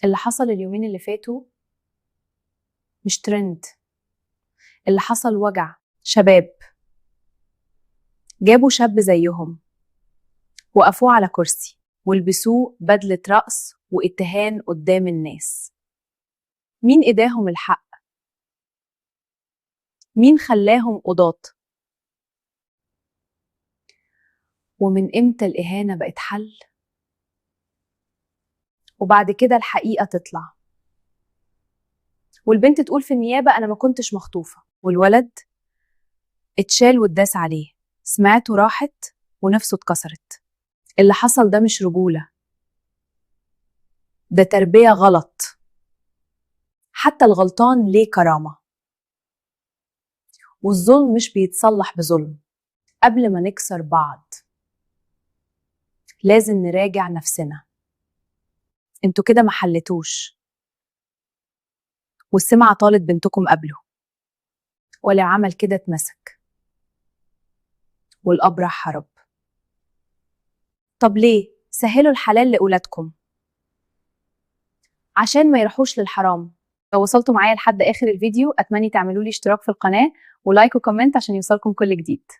اللي حصل اليومين اللي فاتوا مش ترند، اللي حصل وجع. شباب جابوا شاب زيهم، وقفوه على كرسي ولبسوه بدلة رقص واتهان قدام الناس. مين إداهم الحق؟ مين خلاهم قضاة؟ ومن إمتى الإهانة بقت حل؟ وبعد كده الحقيقة تطلع والبنت تقول في النيابة أنا ما كنتش مخطوفة، والولد اتشال واتداس عليه، سمعته راحت ونفسه اتكسرت. اللي حصل ده مش رجولة، ده تربية غلط. حتى الغلطان ليه كرامة، والظلم مش بيتصلح بظلم. قبل ما نكسر بعض لازم نراجع نفسنا. انتوا كده ما حلتوش، والسمعة طالت بنتكم قبله، ولا عمل كده اتمسك والأب راح هرب. طب ليه؟ سهلوا الحلال لأولادكم عشان ما يروحوش للحرام. لو وصلتوا معايا لحد آخر الفيديو أتمنى تعملوا لي اشتراك في القناة و like و comment عشان يوصلكم كل جديد.